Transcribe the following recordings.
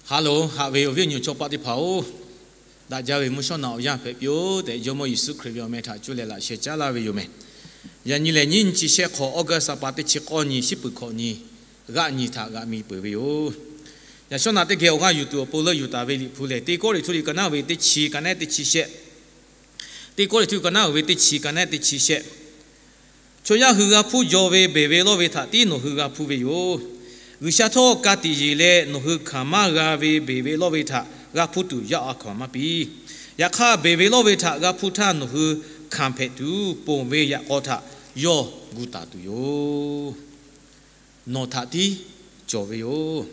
Ha loˬ, haꞈ ve awˬ viˉ awˬ nyi chaw paˆ teˇ hpaˍ-oˬ, daꞈ jaˇ ve mvuhˇ shawˉ naꞈ awˬ yanˇ hpehꞈ piˇ-oˆ tehꞈ, Jawˇmawˇ Yeˍsuˆ Hkriꞈ ve awˬ meh htaꞈ cuˇ leh laꞈ sheh caˉ laˇ ve yoˬ meh. Yaꞈ nyi lehˬ, nyiˇ nyiˇ chi shehˆ hk'awꞈ, August ha pa teˇ chi k'awˇ nyi, shiˉ puˍ hkawꞈ nyi, g'aˆ nyi htaꞈ g'aꞈ mi peuˬ ve yoˬ. Yaꞈ shawˉ naꞈ teˇ geh awˬ g'aˇ yuˬ tuˬ awˬ pon leuˆ yuˬ taˍ ve Liꞈ hpu lehˬ, Teˇ Kawˇrenˍhtuˆ liꞈ ka naˉ ve teˇ chi, ka naˉ teˇ chi shehˆ, Teˇ Kawˇrenˍhtuˆ ka naˉ ve teˇ chi, ka naˉ teˇ chi shehˆ. Chaw yaˇ hui g'a hpuˇ jaw ve beˬ ve lawˇ ve htaꞈ tiˉ nawˬ hui g'a hpuˇ ve yoˬ. G'uiˬsha htawˇ ka tiꞈ yeˬ leh nawˬ hui hkanˍ maˇ g'a ve beˬ ve lawˇ ve htaꞈ g'a hpuˇ tuˬ, yawˇ a hkaw anˬ maˇ piˇ. Yaꞈ hk'aˇ, beˬ ve lawˇ ve htaꞈ g'a hpuˇ htaˇ, nawˬ hui hkanˍ hpehꞈ tuˬ, ponˬ ve yaꞈ k'aw htaꞈ yawˇ gu taˍ tuˬ yoˬ. Nawˬ htaꞈ tiˉ cawˬ ve yoˬ.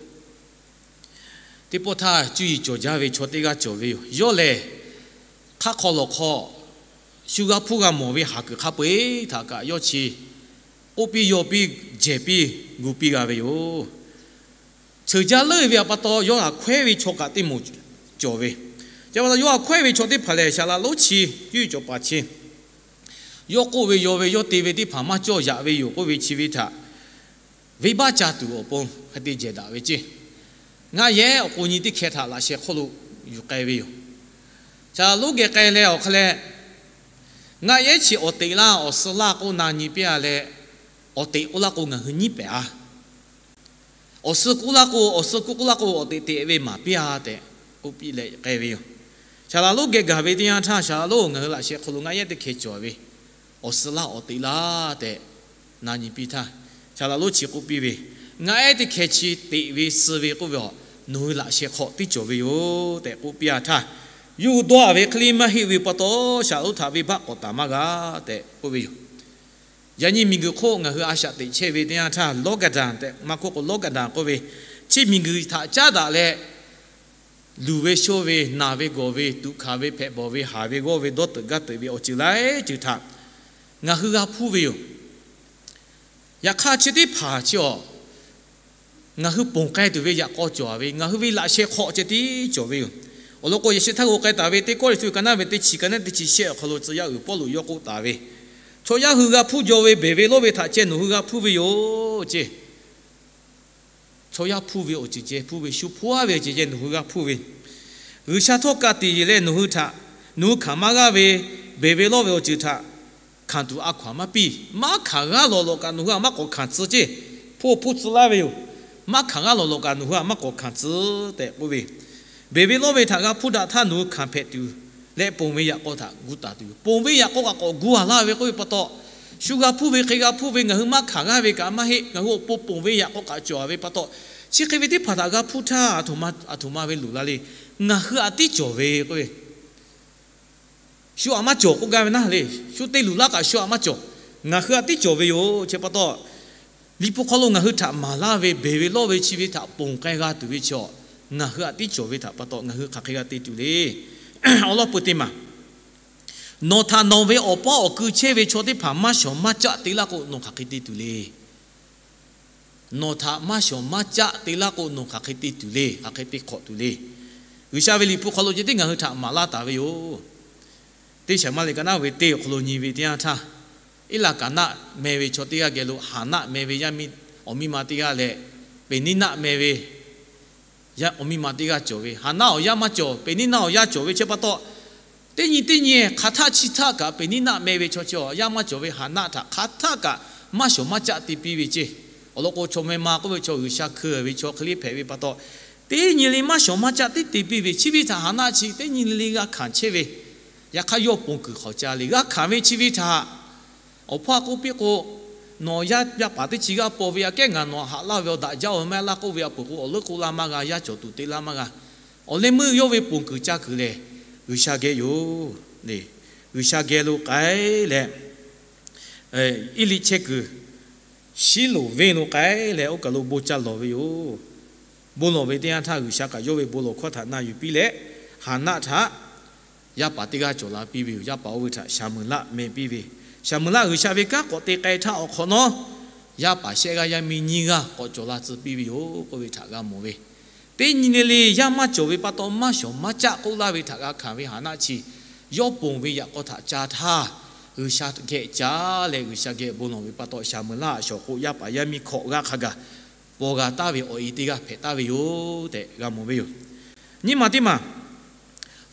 Teˇ pawˆ htaˇ, cuˇ yiˍ cawˬ jaˇ ve chaw teˇ g'aˇ cawˬ ve yoˬ. Yawˇ lehˬ, hk'aˆ hk'aw lawˬ hk'aw shu g'a hpuˇ g'a mawˬ ve haˍ kuiˬ hk'a peu-eˬ htaꞈ kaꞈ yawˇ chi k'oˆ piˇ, yaw piˇ, jehˬ piˇ, gu piˇ g'a ve yoˬ. Ceuˬ jaˇ leuˆ ve pa taw, yawˇ htaꞈ hkawehˉ ve chaw kaꞈ teˇ moˍ cawˬ ve. Chi pa taw, yawˇ htaꞈ hkawehˉ ve chaw teˇ hpaˍ lehˬ, saˍ laꞈ lonˉ chi, cuˇ yiˍ cawˬ paˍ chi, yawˇ k'oˆ ve, yaw ve, yawˇ te ve teˇ hpaˍ maˇ cawˇ yaꞈ ve yoˬ k'oˆ ve chi ve htaꞈ venˇbaˆ ca tuˬ awˬ pon hk'e te jehˬ daꞈ ve ceˇ. Ngaˆ yehˉ awˬ k'o nyi teˇ hkeh htaꞈ laꞈ sheh hk'oˆ lo yuˬ k'ai ve yoˬ. Saˍ laꞈ lonˉ geh k'ai leh awˬ hk'a leh, ngaˆ yehˉ chi awˬ teꞈ laˇ awˬ suh laˇ k'oˆ na nyi piˇ-a leh, awˬ teꞈ k'oˆ laˇ k'o ngaˬ hui nyiˉ pehˍ-a. Awˬ suh k'oˆ laˇ k'o, awˬ suh k'oˆ k'oˆ laˇ k'o, awˬ teꞈ teꞈ ve maˍ piˇ-a tehꞈ k'oˆ piˇ leh k'ai ve yoˬ. Saˍ laꞈ lonˉ geh gaˬ ve teˇ yanˇ htaˇ, saˍ laꞈ lonˉ ngaˬ hui laꞈ sheh hk'aw lo ngaˆ yehˉ teˇ hkeh cawˬ ve, awˬ suh laˇ awˬ teꞈ laˇ tehꞈ na nyi piˇ htaˇ, saˍ laꞈ lonˉ chi k'oˆ piˇ ve, ngaˆ yehˉ teˇ hkeh chi teꞈ ve suh ve k'oˆ ve a, nawˬ hui laꞈ sheh hk'aw tiˉ cawˬ ve yoˬ tehꞈ k'oˆ piˇ-a htaˇ, yawˇ hui dawˇ-a ve hk'e le maˇ heˆ ve pa taw, saˍ laꞈ lonˉ htaꞈ venˇbaˆ k'awꞈ taˍ maˇ g'a tehꞈ k'oˆ ve yoˬ. Yaꞈ nyi miˬguiˬ hk'oˆ ngaˬ hui a shaꞈ teꞈ chehˇ ve teˇ yanˇ htaˇ, lawˇ gaˍ daˍ tehꞈ maˇ k'oˆ k'o, lawˇ gaˍ daˍ k'oˆ ve, chi miˬguiˬ htaꞈ caˉ daꞈ leh, luˬ ve shoˇ ve, naˬ ve gawˬ ve, tuꞈ hkanˍ ve, hpehꞈ bawˬ ve, haˍ ve g'awˇ ve, dawˇ teuꞈ gaˇ teuꞈ ve awˬ ceuˬ laiˉ ceuˬ htaꞈ ngaˬ hui g'a hpuˇ ve yoˬ. Yaꞈ hk'aˇ, chi teˇ hpaˍ chi awˬ, ngaˬ hui ponˬ k'ai tuˬ ve yaꞈ k'aw cawˬ ve, ngaˬ hui ve laꞈ sheh hk'aw ceh tiˉ cawˬ ve yoˬ. Awˬ lawn k'o, yaꞈ sheh htaˇ k'o k'ai taˍ ve Teˇ Kawˇrenˍhtuˆ ka naˉ ve teˇ chi, ka naˉ teˇ chi shehˆ awˬ hk'aw lo tcuh yaˇ uiˍ Pawˇluꞈ yawˇ k'oˆ taˍ ve, chaw yaˇ hui g'a hpuˇ jaw ve beˬ ve lawˇ ve htaꞈ ceh nawˬ hui g'a hpuˇ ve yoˬ ceˇ. Chaw yaˇ hpuˇ ve awˬ ceuˬ ceh, hpuˇ ve shu hpuˇ aˉ ve awˬ ceuˬ ceh nawˬ hui g'a hpuˇ ve, G'uiˬsha htawˇ ka tiꞈ yeˬ leh nawˬ hui htaꞈ, nawˬ hui hkanˍ maˇ g'aˇ ve beˬ ve lawˇ ve awˬ ceuˬ htaꞈ hkanˍ tuˬ a hkaw anˬ maˇ piˇ. Maˇ hkanˍ g'aˇ lawˬ lawꞈ kaꞈ nawˬ hui htaꞈ maˇ k'awꞈ hkanˍ tcuh ceˇ. Hpuˇ hpuˇ tcuh laˇ ve yoˬ. Maˇ hkanˍ g'aˇ lawˬ lawꞈ kaꞈ nawˬ hui htaꞈ maˇ k'awꞈ hkanˍ tcuh tehꞈ k'oˆ ve, beˬ ve lawˇ ve htaꞈ g'a hpuˇ daꞈ htaˇ nawˬ hui hkanˍ hpehꞈ tuˬ leh ponˬ ve yaꞈ k'aw htaꞈ gu taˍ tuˬ yoˬ. Ponˬ ve yaꞈ k'aw kaꞈ k'awꞈ gu a laˇ ve k'oˆ ve pa taw, shu g'a hpuˇ ve hk'e g'a hpuˇ ve, ngaˬ hui maˇ hkanˍ g'aˇ ve kaꞈ maˇ heˆ, ngaˬ hui awˬ pon ponˬ ve yaꞈ k'aw kaꞈ cawˬ ve pa taw, chi hk'e ve teˇ hpaˍ htaꞈ g'a hpuˇ htaˇ, a htoꞈ ma ve luˬ la le. Ngaˬ hui htaꞈ tiˉ cawˬ ve k'oˆ ve, shu htaꞈ maˇ cawˬ k'oˆ gaˇ ve naˉ le. Shu te luˬ laˇ kaꞈ shu htaꞈ maˇ cawˬ. Ngaˬ hui htaꞈ tiˉ cawˬ ve yoˬ. Chi pa taw, Liꞈ hpu hk'aw lo ngaˬ hui htaꞈ maˍ laˇ ve beˬ ve lawˇ ve chi ve htaꞈ ponˬ k'ai g'a tuˬ ve chaw, ngaˬ hui htaꞈ tiˉ cawˬ ve htaꞈ pa taw ngaˬ hui hk'aˬ hk'e g'a te tuˬ le. Awˬ lawn peuˬ teˇ maˬ, nawˬ htaꞈ nawˬ ve awˬ paˇ awˬ kui chehˇ ve chaw teˇ hpaˍ maˇ shawˍ maˇ caˆ te laˇ k'o, nawˬ hk'aˬ hk'e te tuˬ le. Nawˬ htaꞈ maˇ shawˍ maˇ caˆ te laˇ k'o, nawˬ hk'aˬ hk'e te tuˬ le, hk'aˬ hk'e te hk'awꞈ tuˬ le. G'uiˬsha ve Liꞈ hpu hk'aw lo ceh tiˉ ngaˬ hui htaꞈ maˍ laˇ taˍ ve yoˬ. Teˇ Saˍmaˍriˆ ka naˉ ve teˇ awˬ hk'aw lo nyi ve teˇ yanˇ htaˇ, Eˇlaˍkaˍnaˆ meh ve chaw teˇ g'aˇ geh lo Haˍnaˆ meh ve yaˇ miˇ awˬ miˇ ma teˇ g'aˇ leh, Peˍniˉnaˆ meh ve awˬ miˇ ma teˇ g'aˇ cawˬ ve. Haˍnaˆ awˬ yaˇ maˇ cawˬ, Peˍniˉnaˆ awˬ yaˇ cawˬ ve. Chi pa taw, teˇ nyi teˇ nyi hk'aˬ htaˆ chi htaˆ kaꞈ Peˍniˉnaˆ meh ve chaw chi awˬ yaˇ maˇ cawˬ ve Haˍnaˆ htaꞈ hk'aˬ htaˆ kaꞈ maˇ shawˍ maˇ caˆ te piˇ ve ceˇ. Awˬ lawn k'o, chaw meh ma k'oˆ ve chaw G'uiˬsha hkui ve chaw hk'e le hpehꞈ ve pa taw, teˇ nyi le maˇ shawˍ maˇ caˆ tiˉ te piˇ ve. Chi ve htaꞈ Haˍnaˆ chi teˇ nyi le le g'a hkanˍ chehˇ ve. Yaꞈ hk'aˇ, yawˇ ponˬ kuiˬ hk'awꞈ ca le g'a hkanˍ ve chi ve htaꞈ, awˬ hpawˇ a k'oˆ piˇ k'o, nawˬ yaˇ yaˇ paˍ teˇ chi g'aˇ paw ve aꞈ kehˉ ngaˬ nawˬ htaꞈ haꞈ laˇ ve awˬ daꞈ jaˇ-oˬ maˇ laˇ k'oˆ ve a peuˬ k'o, awˬ leuˉ k'oˆ laˇ maˇ g'a, yaˇ cawˬ tuˬ te laˇ maˇ g'a. Awˬ leh meuˇ yawˇ ve ponˬ kuiˬ ca kuiˬ lehˬ, G'uiˬsha geh yoˬ le. G'uiˬsha geh lo k'ai leh, Eˇliˆ chehˇ kuiˬ Shiˉloˍ venˇ lo k'ai leh, oˇ kaˬ lo bon ca lawˬ ve yoˬ. Bon lawˬ ve teˇ yanˇ htaˇ, G'uiˬsha kaꞈ yawˇ ve bon lawˬ hkawˇ htaꞈ na yuˬ piˇ leh, Haˍnaˆ htaꞈ yaˇ paˍ teˇ g'aˇ cawˬ la piˇ ve yoˬ. Yaˇ paˍ oˇ ve htaꞈ Shaˍmuˍlaˆ meh piˇ ve. Shaˍmuˍlaˆ G'uiˬsha ve kanˉ k'awꞈ te k'ai htaˇ awˬ hk'awꞈ nawˉ, yaˇ paˍ shehˆ g'aˇ yaˇ miˇ nyiˇ g'aˇ k'awꞈ cawˬ la tcuh piˇ ve yoˬ k'oˆ ve htaꞈ g'a mawˬ ve. Teˇ nyi le le yaˇ maˇ cawˬ ve pa taw maˇ shawˍ maˇ caˆ k'oˆ laˇ ve htaꞈ g'a hkanˍ ve Haˍnaˆ chi, yawˇ ponˬ ve yaꞈ k'aw htaꞈ ca htaˇ, G'uiˬsha geh ca leh G'uiˬsha geh bon lawˬ ve pa taw, Shaˍmuˍlaˆ shawˍ k'o yaˇ paˍ yaˇ miˇ hkawꞈ g'aˇ hk'a gaˬ paw g'a taˍ ve awˬ e teˇ g'aˇ hpehꞈ taˍ ve yoˬ tehꞈ g'a mawˬ ve yoˬ. Nyiˇ maˬ teˇ maˬ,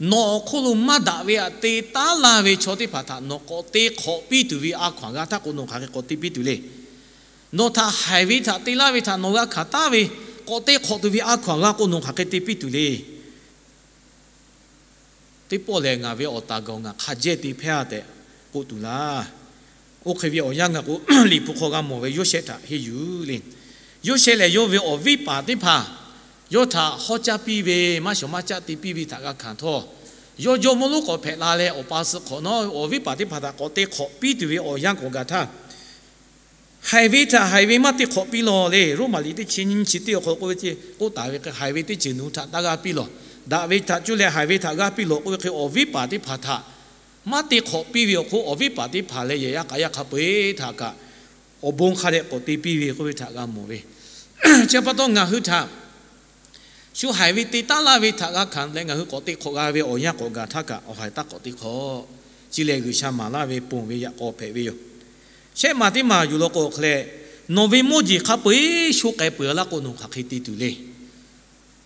nawˬ awˬ hk'oˆ lo maˇ daꞈ ve htaꞈ te taˉ laˇ ve chaw teˇ hpaˍ htaꞈ nawˬ k'awꞈ te hk'awꞈ piˇ tuˬ ve a hkaw-anˬ g'a htaˇ k'o, nawˬ hk'aˬ hk'e k'awꞈ te piˇ tuˬ le. Nawˬ htaꞈ haiˬ ve htaꞈ te laˇ ve htaꞈ nawˬ g'a hkanˍ taˉ ve k'awꞈ te hk'awꞈ tuˬ ve a hkaw-anˬ g'a k'o, nawˬ hk'aˬ hk'e te piˇ tuˬ le. Teˇ pawˆ lehˬ, ngaˬ ve awˬ taˍ gaˬ-oˬ, ngaˬ hk'a jehˇ te hpehˇ-a tehꞈ k'oˆ tuˬ laˇ. Oˇ hk'e ve awˬ yanˇ ngaˬ k'o, Liꞈ hpu hk'aw g'a mawˬ ve Yoˇsehꞈ htaꞈ henˇ yuˬ le. Yoˇsehꞈ lehˬ, yawˇ ve awˬ viˉ paˍ teˇ hpaˍ yawˇ htaꞈ hawˉ caˇ piˇ ve, maˇ shawˍ maˇ caˆ te piˇ ve htaꞈ g'a hkanˍ htawˇ, yawˇ jawˇmawˇ lonˉ k'awꞈ hpehꞈ la leh, awˬ pa suh hk'awꞈ nawˉ awˬ viˉ paˍ teˇ hpaˍ htaꞈ k'awꞈ te hk'awꞈ piˇ tuˬ ve awˬ yanˇ k'awꞈ gaˬ htaˇ, haiˬ ve htaꞈ haiˬ ve maˇ te hk'awꞈ piˇ lawˬ le. Roˉmaꞈ liꞈ teˇ chi nyiˇ chi teˇ awˬ hk'aw lo k'oˆ ve, k'oˆ taˍ ve hk'e, haiˬ ve teˇ ceuˬ nawˬ hui htaꞈ taˇ g'aˇ piˇ lawˬ. Daꞈ ve htaꞈ cuˇ leh haiˬ ve htaꞈ g'aˇ piˇ lawˬ k'oˆ ve hk'e, awˬ viˉ paˍ teˇ hpaˍ htaꞈ maˇ te hk'awꞈ piˇ ve awˬ hk'oˆ, awˬ viˉ paˍ teˇ hpaˍ lehˬ, yehˬ yaˇ k'a yaˇ hk'a peu-eˬ htaꞈ kaꞈ awˬ bon hk'a dehꞈ k'awꞈ te piˇ ve k'oˆ ve htaꞈ g'a mawˬ ve. Chi pa taw ngaˬ hui htaꞈ shu haiˬ ve te taˉ laˇ ve htaꞈ g'a hkanˍ leh, ngaˬ hui k'awꞈ te hk'awꞈ g'a ve awˬ yanˇ k'awꞈ gaˬ htaˇ kaꞈ, awˬ haiˬ taˇ k'awꞈ te hk'awꞈ. Chi lehˬ, G'uiˬsha maˍ laˇ ve ponˬ ve yaꞈ k'aw hpehꞈ ve yoˬ. Shehˆ maˬ teˇ maˬ yuˬ law k'o, hk'e leh, nawˬ ve mawˇ jeˬ hk'a peu-eˬ sho k'ai peuˬ laˇ k'o, nawˬ hk'aˬ hk'e te tuˬ le.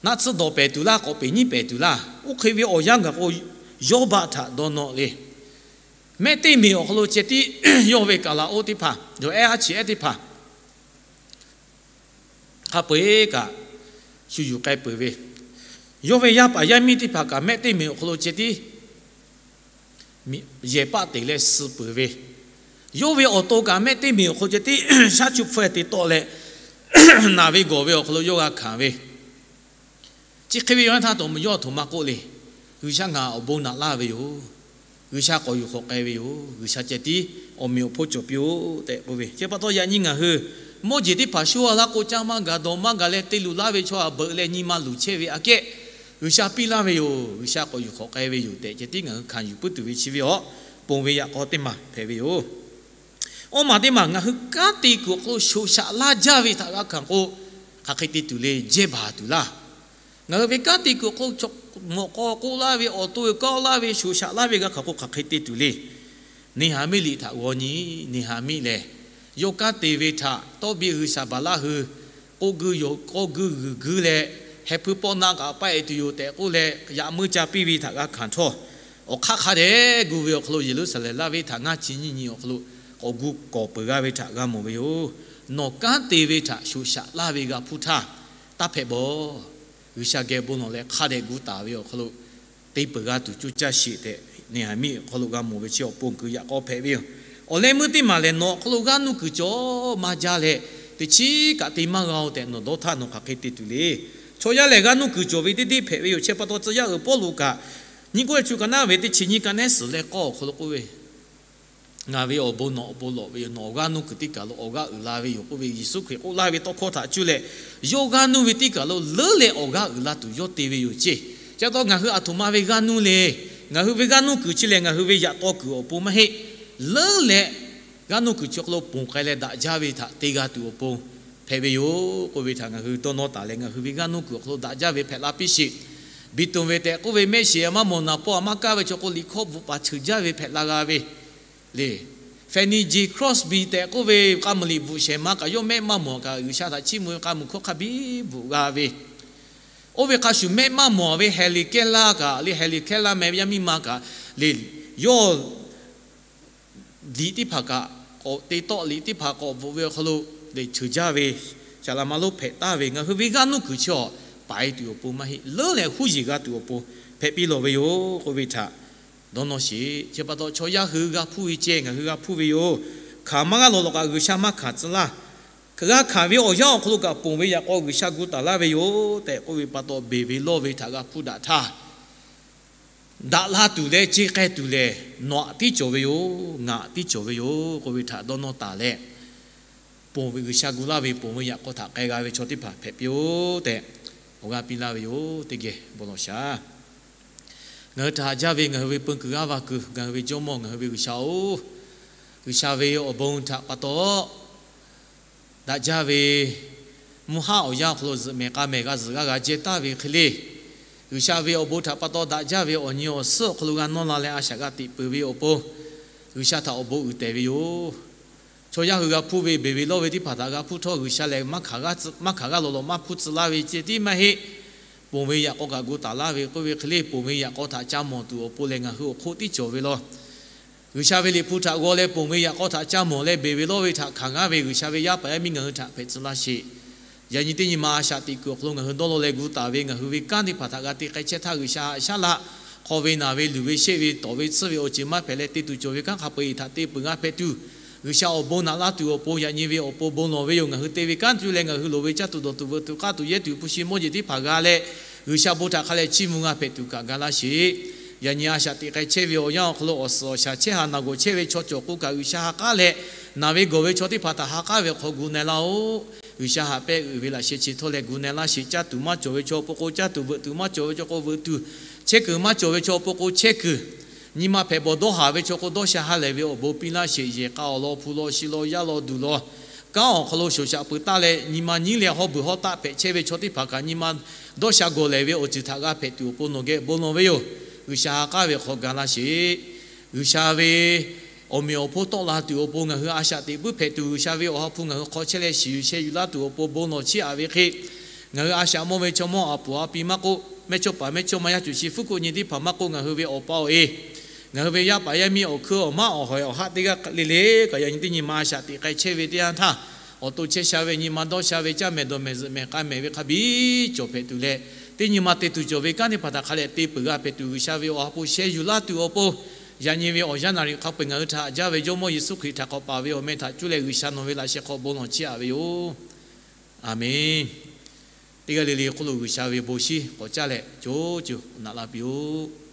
Naˆ tsuhˇ dawˬ pehˍ tuˬ laˇ, k'awꞈ peˍ nyiˉ pehˍ tuˬ laˇ. Oˇ hk'e ve awˬ yanˇ gaˬ k'o, Yawˇbaˆ htaꞈ dawˇ nawˇ le. Mehˆ teˇ meꞈ awˬ hk'aw lo ceh tiˉ yawˇ ve kaˍlaˍoˆ teˇ hpaˍ, yawˬ ehˉ aˉ chi ehˉ teˇ hpaˍ hk'a peu-eˬ kaꞈ shu yuˬ k'ai peuˬ ve, yawˇ ve yaˇ paˍ yaˇ miˇ teˇ hpaˍ kaꞈ mehˆ teˇ meꞈ awˬ hk'aw lo ceh tiˉ yehˬ paˆ teꞈ leh suh peuˬ ve, yawˇ ve awˬ to kaꞈ mehˆ teˇ meꞈ awˬ hk'aw lo ceh tiˉ shaˉ chu hpfuhˇ te tawˆ leh, naˬ ve gawˬ ve awˬ hk'aw lo yawˇ g'a hkanˍ ve, chi hk'e ve yawˇ htaˇ taw yawˇ a htoꞈ ma k'oˆ le. G'uiˬsha ngaˬ awˬ bon naꞈ laˇ ve yoˬ. G'uiˬsha k'awꞈ yuˬ k'awꞈ k'ai ve yoˬ. G'uiˬsha ceh tiˉ awˬ meꞈ awˬ hponˇ cawˬ piˇ-oˆ tehꞈ k'oˆ ve. Chi pa taw yaꞈ nyi ngaˬ hui mawˇ jeˬ teˇ hpaˍ shu a laˇ k'o, caˇ maˇ gaˬ dawˬ maˇ gaˬ leh te luˬ laˇ ve chaw a beuꞈ leh nyi ma luˬ chehˇ ve aꞈ kehˉ, G'uiˬsha piˇ laˇ ve yoˬ. G'uiˬsha k'awꞈ yuˬ k'awꞈ k'ai ve yoˬ tehꞈ ceh tiˉ ngaˬ hui hkanˍ yuˬ puiˉ tuˬ ve chi ve awˬ ponˬ ve yaꞈ k'aw teˇ maˬ hpehꞈ ve yoˬ. Awˇ maˬ teˇ maˬ, ngaˬ hui kanˉ te kuiˬ awˬ hk'aw lo shoꞈ shaꞈ laˇ jaˇ ve htaꞈ g'a hkanˍ k'o, hk'aˬ hk'e te tuˬ le, jehˇ baˬ tuˬ laˇ. Ngaˬ hui ve kanˉ te kuiˬ awˬ hk'aw lo mawꞈ k'aw k'oˆ laˇ ve, awˬ to e kawˆ laˇ ve, shoꞈ shaꞈ laˇ ve g'a hkanˍ k'o, hk'aˬ hk'e te tuˬ le. Neˍhaˍmiˆ liꞈ htaꞈ g'aw nyi. Neˍhaˍmiˆ lehˬ, yawˇ kanˉ te ve htaꞈ Tawˇbiˆ g'uiˬsha Baˍlaˆ hui k'oˆ guiˇ yoˬ, k'oˆ guiˇ g'uiˬ guiˇ leh, heh hpuiˇ pawˆ naˆ kaꞈ paˆ e tuˬ yoˬ tehꞈ k'oˆ leh, yaꞈ meuˇ ca piˇ ve htaꞈ g'a hkanˍ htawˇ, awˬ hk'aˇ hk'a dehꞈ gu ve awˬ hk'aw lo Yeˍruˆsaˍlehnˍ laˇ venˇ htaꞈ ngaˇ chi nyiˇ nyi awˬ hk'aw lo k'awꞈ gu kawˍ peuˬ g'a ve htaꞈ g'a mawˬ ve yoˬ. Nawˬ kanˉ te ve htaꞈ shoꞈ shaꞈ laˇ ve g'a hpuˇ htaˇ, taˇ hpehꞈ bawˬ. G'uiˬsha geh bon lawˬ leh hk'a dehꞈ gu taˍ ve awˬ hk'aw lo te peuˬ g'a tuˬ coˇ caˇ sheˍ tehꞈ, Neˍhaˍmiˆ awˬ hk'aw lo g'a mawˬ ve chi awˬ pon kuiˬ yaꞈ k'aw hpehꞈ ve yoˬ. Awˬ leh meuˇ teˇ maˬ lehˬ, nawˬ awˬ hk'aw lo g'aˇ nuˇ kuiˬ cawˬ maˇ jaˇ leh, teˇ chiˉ kaꞈ te maˇ g'a-oˬ tehꞈ nawˬ dawˇ htaˇ nawˬ hk'aˬ hk'e te tuˬ le. Chaw yaˇ lehˬ, g'aˇ nuˇ kuiˬ cawˬ ve teˇ deˇ hpehꞈ ve yoˬ. Chi pa taw tcuh yaˇ uiˍ Pawˇluꞈ kaꞈ, nyiˇ Kawˇrenˍhtuˆ ka naˉ ve teˇ chi nyiˇ ka nehˉ suhˍ leh k'awˇ awˬ hk'aw lo k'oˆ ve, Ngaˬ ve awˬ bon nawˬ awˬ pon lawꞈ ve yoˬ. Nawˬ awˬ g'aˇ nuˇ kuiˬ teˇ kaˬ lo awˬ g'aˇ uiˍ la ve yoˬ k'oˆ ve, Yeˍsuˆ Hkriꞈ k'oˆ laˇ ve tawˇ hkawˇ htaꞈ cuˇ leh, yawˇ g'aˇ nuˇ ve teˇ kaˬ lo leuˉ leh awˬ g'aˇ uiˍ la tuˬ yawˇ te ve yoˬ ceˇ. Chi pa taw ngaˬ hui aˬ htoꞈ ma ve g'aˇ nuˇ le. Ngaˬ hui ve g'aˇ nuˇ kuiˬ chi lehˬ, ngaˬ hui ve yaꞈ taw kuiˬ awˬ pon maˇ heˆ. Leuˉ leh g'aˇ nuˇ kuiˬ chi awˬ hk'aw lo ponˬ k'ai leh daꞈ jaˇ ve htaꞈ te g'a tuˬ awˬ pon hpehꞈ ve yoˬ k'oˆ ve htaꞈ ngaˬ hui dawˇ nawˇ taˍ leh, ngaˬ hui ve g'aˇ nuˇ kuiˬ awˬ hk'aw lo daꞈ jaˇ ve hpehꞈ la piˇ sheˍ. Beˍtonˍ ve tehꞈ k'oˆ ve mehˆ shiˍ maˇ mawˬ naˍ pawˆ a maˇ kaˇ ve chaw k'o, liꞈ hkawˇ bvuhꞈ paˍ cheuˬ jaˇ ve hpehꞈ la g'a ve le. Fanny J Crosby tehꞈ k'oˆ ve k'a muiˬ liꞈ bvuhꞈ shehˍ ma kaꞈ, yawˇ mehˆ maˇ mawˬ kaꞈ, G'uiˬsha htaꞈ chiˇ mvuh ve k'a muiˬ hkawˇ hk'a biˇ bvuhꞈ g'a ve. Oˇ ve hk'a shuˍ mehˆ maˇ mawˬ ve Helen Keller kaꞈ le, Helen Keller meh ve yaˇ miˇ ma kaꞈ le, yawˇ liꞈ teˇ hpaˍ kaꞈ k'awꞈ te tawˆ, liꞈ teˇ hpaˍ k'awꞈ bvuhꞈ ve awˬ hk'aw lo lehˬ, cheuˬ jaˇ ve shaˍ laꞈ ma lonˉ hpehꞈ taˍ ve, ngaˬ hui ve g'aˇ nuˇ kuiˬ chi awˬ paiˍ tuˬ awˬ pon maˇ heˆ, leuˉ leh huˉ yeˬ g'a tuˬ awˬ pon hpehꞈ piˇ lawˬ ve yoˬ k'oˆ ve htaꞈ dawˇ nawˇ sheˍ. Chi pa taw chaw yaˇ hui g'a hpuˇ ve ceh ngaˬ hui g'a hpuˇ ve yoˬ. Hkanˍ maˇ g'a lawˬ lawꞈ kaꞈ G'uiˬsha maˇ hkanˍ tcuh laˇ. G'a hkanˍ ve awˬ yanˇ awˬ hk'aw lo kaꞈ ponˬ ve yaꞈ k'aw G'uiˬsha gu taˍ laˇ ve yoˬ tehꞈ k'oˆ ve pa taw, beˬ ve lawˇ ve htaꞈ g'a hpuˇ daꞈ htaˇ, daꞈ la tuˬ leh ce k'ai tuˬ lehˬ, nawˬ aꞈ tiˉ cawˬ ve yoˬ, ngaˬ aꞈ tiˉ cawˬ ve yoˬ k'oˆ ve htaꞈ dawˇ nawˇ taˍ leh, ponˬ ve G'uiˬsha gu laˇ ve ponˬ ve yaꞈ k'aw htaꞈ k'ai g'a ve chaw teˇ hpaˍ hpehꞈ piˇ-oˆ tehꞈ, awˬ g'aˇ piˇ laˇ ve yoˬ. Teˇ geh bon lawˬ shaˍ. Ngaˬ hui htaꞈ haꞈ jaˇ ve ngaˬ hui ve peun kuiˬ g'aˇ va kuiˬ, ngaˬ hui ve Jawˇmawˇ, ngaˬ hui ve G'uiˬsha-oˬ, G'uiˬsha ve awˬ bon htaꞈ pa taw daꞈ jaˇ ve mvuhˇ haˉ awˬ yanˇ awˬ hk'aw lo zuhꞈ mehˍ k'a mehˍ g'a zuhꞈ g'aˇ g'a jehˇ taˍ ve hk'e le, G'uiˬsha ve awˬ bon htaꞈ pa taw daꞈ jaˇ ve awˬ nyi awˬ suhˉ awˬ hk'aw lo g'a nawˇ la leh a shaꞈ g'a teꞈ peuˬ ve awˬ pon, G'uiˬsha htaꞈ awˬ bon uiˍ tehˬ ve yoˬ. Chaw yaˇ hui g'a hpuˇ ve beˬ ve lawˇ ve teˇ hpaˍ htaꞈ g'a hpuˇ htawˇ, G'uiˬsha lehˬ maˇ hkanˍ g'aˇ lawˬ lawˬ maˇ hpuˇ tcuh laˇ ve ceh tiˉ maˇ heˆ. Ponˬ ve yaꞈ k'aw kaꞈ gu taˍ laˇ ve k'oˆ ve hk'e le, ponˬ ve yaꞈ k'aw htaꞈ ca mawˬ tuˬ awˬ pon lehˬ, ngaˬ hui awˬ hk'oˆ tiˉ cawˬ ve law. G'uiˬsha ve liꞈ hpu htaꞈ g'aw leh, ponˬ ve yaꞈ k'aw htaꞈ ca mawˬ leh beˬ ve lawˇ ve htaꞈ hkanˍ g'aˇ ve G'uiˬsha ve yaˇ paˍ yaˇ miˇ ngaˬ hui htaꞈ hpehꞈ tcuh laˇ sheˍ. Yaꞈ nyi teˇ nyi ma a shaꞈ teꞈ kuiˬ awˬ hk'aw lo ngaˬ hui dawˇ law leh gu taˍ ve ngaˬ hui ve kanˉ teˇ hpaˍ htaꞈ g'a te k'ai chehˇ htaˇ, G'uiˬsha haꞈ shaˉ laˇ. Hk'aw ve naˬ ve luˬ ve sheˆ ve tawˍ ve tsuhˇ ve awˬ ceuˬ maˇ hpehꞈ leh te tuˬ cawˬ ve kanˉ hk'a peu-eˬ htaꞈ te peuˬ g'a hpehꞈ tuˬ, G'uiˬsha awˬ bon naꞈ laˇ tuˬ awˬ pon, yaꞈ nyi ve awˬ pon bon lawˬ ve yoˬ. Ngaˬ hui te ve kanˉ cuˇ leh ngaˬ hui loˍ ve caˇ tuˬ dawˬ tuˬ veuꞈ tuˬ k'aˇ tuˬ yehˇ tuˬ hpu shi mawˇ jeˬ teˇ hpaˍ g'a leh, G'uiˬsha bon htaꞈ hk'a leh chiˇ mvuh g'a hpehꞈ tuˬ kaꞈ ga laˇ sheˍ. Yaꞈ nyi a shaꞈ teꞈ k'ai chehˇ ve awˬ yanˇ awˬ hk'aw lo awˬ suhˍ awˬ shaˍ chehˇ ha naˬ gawˬ chehˇ ve chaw cawˬ k'oˆ kaꞈ, G'uiˬsha ha k'aˉ leh naˬ ve gawˬ ve chaw teˇ hpaˍ htaꞈ ha k'aˉ ve awˬ hk'aw gu na-e laˇ-oˆ. G'uiˬsha haꞈ pehˇ uiˍ ve laꞈ sheh chi htawˇ leh gu na-e laˇ sheˍ. Caˇ tuˬ maˇ cawˬ ve chaw awˬ pon k'o caˇ tuˬ, veuꞈ tuˬ maˇ cawˬ ve chaw k'o veuꞈ tuˬ, chehˇ kuiˬ maˇ cawˬ ve chaw awˬ pon k'o chehˇ kuiˬ, nyi ma hpehꞈ bawˬ dawˇ haˍ ve chaw k'o dawˇ sha ha lehˬ ve awˬ bon piˇ laˇ sheˍ. Yehˬ k'a awˬ lawn hpu law shi law yaˇ law duˬ law kanˉ awˬ hk'aw lo shoˍ shaꞈ peuˬ taˇ leh, nyi ma nyiˉ leh hawˇ beuˬ hawˇ taˆ hpehꞈ chehˇ ve chaw teˇ hpaˍ kaꞈ nyi ma dawˇ sha gawˬ lehˬ ve awˬ ceuˬ htaꞈ g'a hpehꞈ tuˬ awˬ pon nawˬ geh bon lawˬ ve yoˬ. G'uiˬsha ha k'aˉ ve awˬ hk'aw ga laˇ sheˍ. G'uiˬsha ve awˬ meꞈ awˬ hponˇ tawˆ la tuˬ awˬ pon ngaˬ hui a shaꞈ teꞈ puiˉ hpehꞈ tuˬ, G'uiˬsha ve awˬ ha hpu ngaˬ hui hk'aw chehˇ leh shiˍ yuˬ sheh yuˬ laˇ tuˬ awˬ pon bon lawˬ chiˇ aꞈ ve hk'e, ngaˬ hui a shaꞈ mawˇ ve chaw mawˇ aˬ puˍ a pi maˇ k'oˆ, mehˇchawˇpaˍ mehˇchawˇma yaˇ cuˬ shi fuˉ kuˆ nyi teˇ hpaˍ maˇ k'oˆ, ngaˬ hui ve awˬ pa awˬ e, ngaˬ hui ve yaˇ paˍ yaˇ miˇ awˬ hkuiˉ awˬ maˉ awˬ hawehˬ awˬ haˆ teˇ g'aˇ le le kaꞈ, yaꞈ nyi teˇ nyi ma a shaꞈ teꞈ k'ai chehˇ ve teˇ yanˇ htaˇ, awˬ to chehˇ sha ve nyi ma dawˇ sha ve caˇ mehˍ dawˬ mehˍ zuhꞈ mehˍ k'a mehˍ ve hk'a biˇ cawˬ hpehꞈ tuˬ leh, teˇ nyi ma te tuˬ cawˬ ve kanˉ teˇ hpaˍ htaꞈ hk'a leh te peuˬ g'a hpehꞈ tuˬ, G'uiˬsha ve awˬ ha hpu sheh yuˬ laˇ tuˬ awˬ pon, yaꞈ nyi ve awˬ yanˇ naˍ riˍ hk'a peu-eˬ ngaˬ hui htaꞈ haꞈ jaˇ ve Jawˇmawˇ Yeˍsuˆ Hkriꞈ htaꞈ k'awꞈ paˍ ve awˬ meh htaꞈ cuˇ leh G'uiˬsha nawˬ ve laꞈ sheh hk'aw bon lawˬ chiˇ aꞈ ve yoˬ. Aˬmenˍ. Teˇ g'aˇ le le hk'oˆ lo G'uiˬsha ve bon shinˉ k'awꞈ caˇ leh co ceuˬ naꞈ la piˇ-oˆ.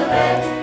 hpehꞈ